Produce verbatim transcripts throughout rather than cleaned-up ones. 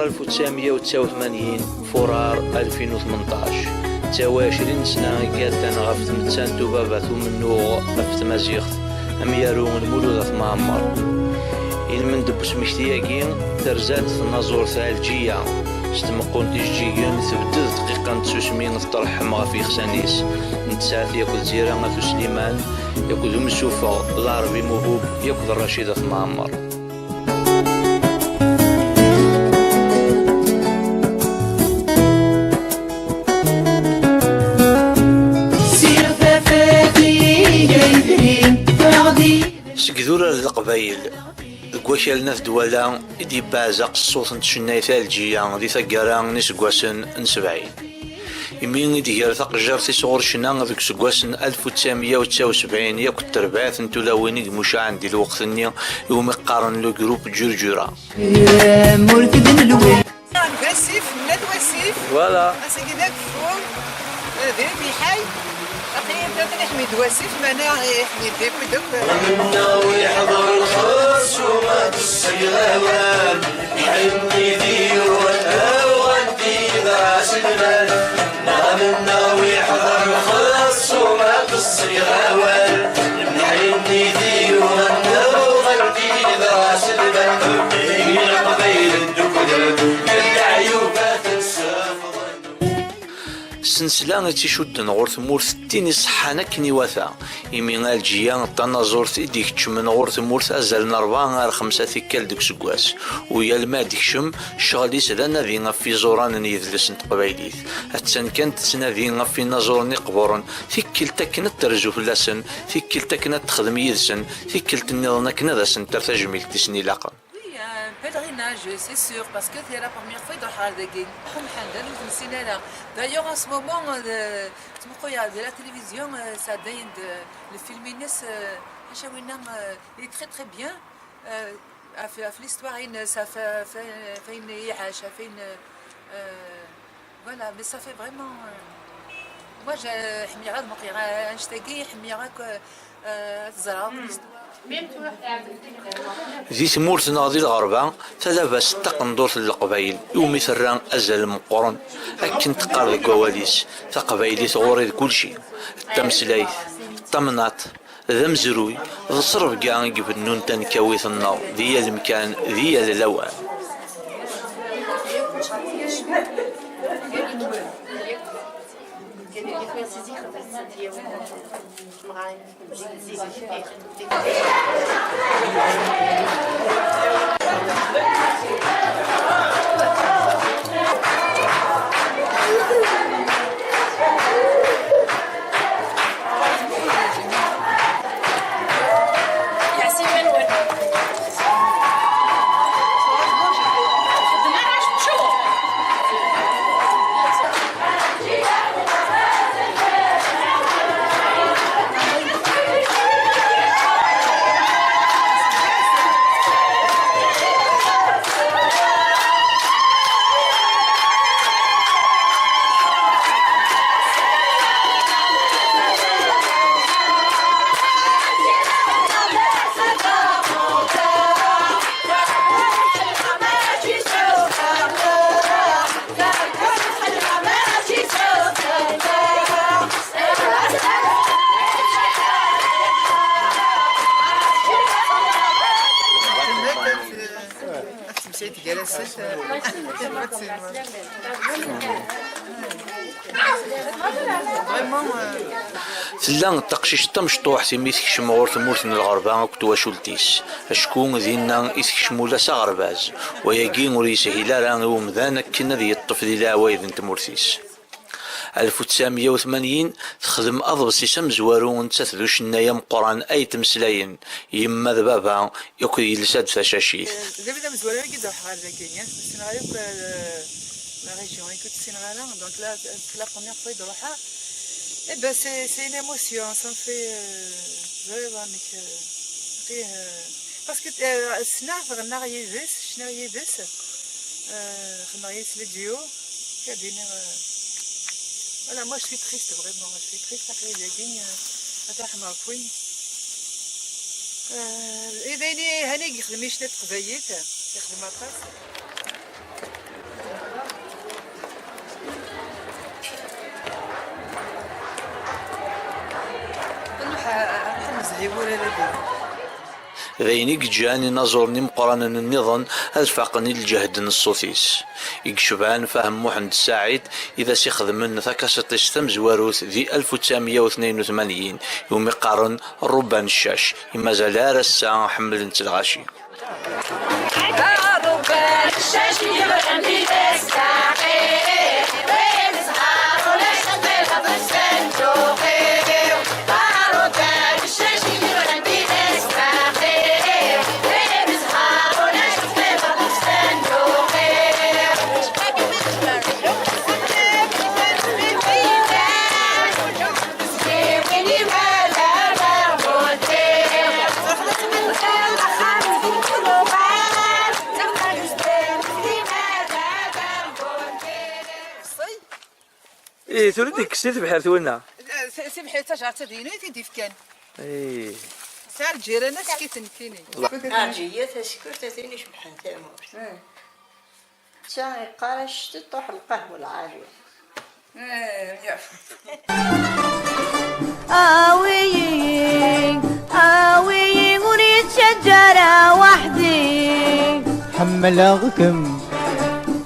ألف وتسعمية وتسعة وثمانين، furar ألفين وثمنṭac. Ttawa ɛecrin sna i iɛeddan ɣef tmettant ubabat umennuɣ ɣef tmaziɣt, amyaru n Lmulud At Mɛemmer. Ilmend n usmekti-agi, terza-d tnaẓurt Ɛelǧiya. S tmeqqunt ijeǧǧigen, tebded dqiqa n tsusmi teṭṭerḥem ɣef yixsan-is. Nettat yakk d Zira At Usliman, yakk d Umsufeɣ, Laɛrbi Muhub, yakk d Racid At Mɛemmer. Ziɣ tafat iga yedrin, teɣdi. Seg idurar n Leqbayel, deg wakal n At Dwala i d-yebbeɛzaq ṣṣut n tcennayt Ɛelǧiya di taggara n iseggasen n sebɛin. Imi i d-ger taqejjart-is ɣur ccna deg useggas n alef u tesɛemya u tesɛa u sebɛin, yakk d terbaɛt n tulawin i imucaɛen di lweqt-nni, iwumi qqaren le groupe Ǧurǧura. Tamurt d nnelwi. N wasif, nna d wasif. Voilà. Ass-agi d ageffur, eh, d lmiḥay. Aql-iyi atan iḥmi-d wasif, meɛna iḥmi-d yakk-d akk. Mennaɣ wi ḥḍer lxeṣṣum ad d-ṣegɣ awal. Ḥenni di yuɣal awɣal di ḍras lmal. Neɣ mennaɣ wi ḥḍer lxeṣṣum ad d-ṣegɣ awal. Ḥenni di yuɣal awɣal di ḍras lmal. Imi Leqbayel dduklen, leɛyubat nsefḍen. Ssensla i tt-icudden ɣur tmurt d tin iṣeḥḥan akken iwata, imi Ɛelǧiya d tanaẓurt i d-ikeččmen ɣur tmurt azal n rebɛa ar xemsa tikkal deg useggas, u yal ma ad d-tekcem, ccɣel-is d anadi ɣef iẓuran n yidles n teqbaylit. Attan kan tettnadi ɣef inaẓuren iqburen, tikkelt akken ad terzu fell-asen, tikkelt akken ad texdem yid-sen, tikkelt nniḍen akken ad asen-terr tajmilt i sen-ilaqen. Oui, un pèlerinage, c'est sûr, parce que c'est la première fois i d-ruḥeɣ ar dagi. Ḥemḥen, d ayen ur t-nessin ara. D'ailleurs, en ce moment, euh, ttmuquleɣ di la télévision, euh, sɛeddayen-d, euh, le film-ines, euh, ḥaca winna, euh, il est très, très bien. Euh, ɣef, ɣef l'histoire-ines, ɣef, ɣef, ɣef ayen iɛac, ɣef ayen, euh, voilà, mais ça fait vraiment, euh, moi, je, ḥemmleɣ ad muqleɣ annect-agi, ḥemmleɣ akk, euh, ad ẓreɣ l'histoire. Di tmurt neɣ di lɣerba, talabast d taqendurt n Leqbayel iwumi terra azal meqqren. Akken teqqar deg wawal-is, taqbaylit ɣur-i d kulci, d tameslayt, d tamnaḍt, d amezruy, d ttrebga i ibennun tankawit-nneɣ di yal amkan, di yal lawan. Ad temsayt gar-asent. Vraiment, euh, tella d taqcict tamecṭuḥt imi tekcem ɣur tmurt n lɣerba akked twacult-is, acku dinna i tekcem ula s aɣerbaz, wayagi ur yeshil ara i umdan akken ad yeṭṭef di leɛwayed n tmurt-is. Alef u tesɛemya u tmanyin, texdem aḍebsi-s amezwaru, nettat d ucennay ameqqran ay ttmeslayen, yemma d baba, yakk yelsa-d tacacit. D abrid amezwaru i d-ruḥeɣ ɣer dagi, ssneɣ yakk, euh, la région, yakk ur tt-ssineɣ ara, donc là, c'est la première fois i d-ruḥeɣ. Eh ben, c'est, c'est une émotion, ça me fait, euh, ẓriɣ amek, euh, fih, euh, parce que, euh, ssneɣ-t, ɣennaɣ yid-s, cniɣ yid-s, euh, xedmeɣ yid-s les duos, ad iniɣ, euh, voilà, moi je suis triste, vraiment, je suis triste, aql-i dagi, euh, ad ruḥeɣ ɣer win. Euh, d ayen i, hani i yexdem i ccna n teqbaylit, yexdem aṭas. D ayen i yeǧǧan inaẓuren imeqqranen nniḍen ad faqen i lǧehd n ṣṣut-is. I yecban Fahem Muḥend Saɛid i d as-ixedmen takaṣiṭ-is tamezwarut di alef u tesɛemya u tnayen u tmanyin, iwumi qqaren Ṛṛubba n ccac, i mazal ar ass-a ḥemmlen-tt lɣaci. Ih, tura d-ikkes i tebḥirt winna. Tibḥirt tajart ad yinu i t-id-ifkan. Ih. Sɛa lǧiran askit nekkini. Ɛǧiya tasekkurt a tin icebḥen tamurt. Ta iqqar actet truḥ lqahwa lɛali. Awi-yi, awi-yi, ur yettaǧǧa ara weḥd-i. Ḥemmleɣ-kem,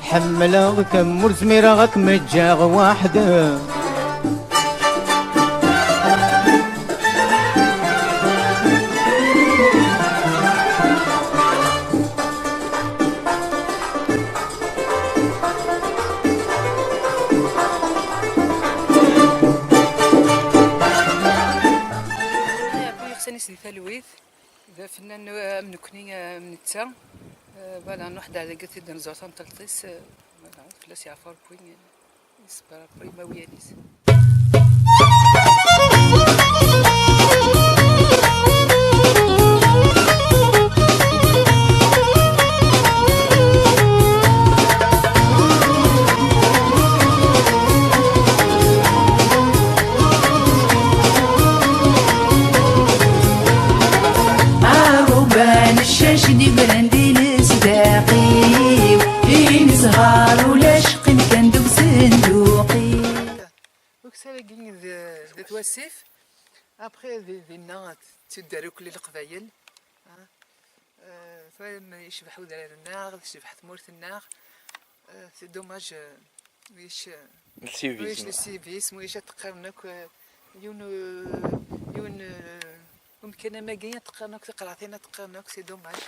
ḥemmleɣ-kem, ur zmireɣ ad kem-ǧǧeɣ weḥd-m. Ɛebbu yeɣsan-is di talwit, d afennan, eh, am nekni, eh, am netta. Eh, voilà, Nuḥ Daɛdagat i d-nẓur tameṭṭalt-is, eh, voilà, fell-as yeɛfa Ṛebbi, eh, iṣebber Ṛebbi imawilan-is. Aruban ccac d-ibren di lesdaq-iw, i nezher ulac, qqim kan deg usenduq-iw. Ukessar-agi d, d at wasif. Après, di, dinna tudder akk Leqbayel. Ah. Euh, tura yecbeḥ udrar-nneɣ, tecbeḥ tmurt-nneɣ. Euh, c'est dommage, euh, ulac, euh, le civisme, ulac ad t-qqaren akk, euh, yiwen, euh, yiwen, euh, umkan am wagi ad t-qqaren akk, tiqratin ad t-qqaren akk, c'est dommage.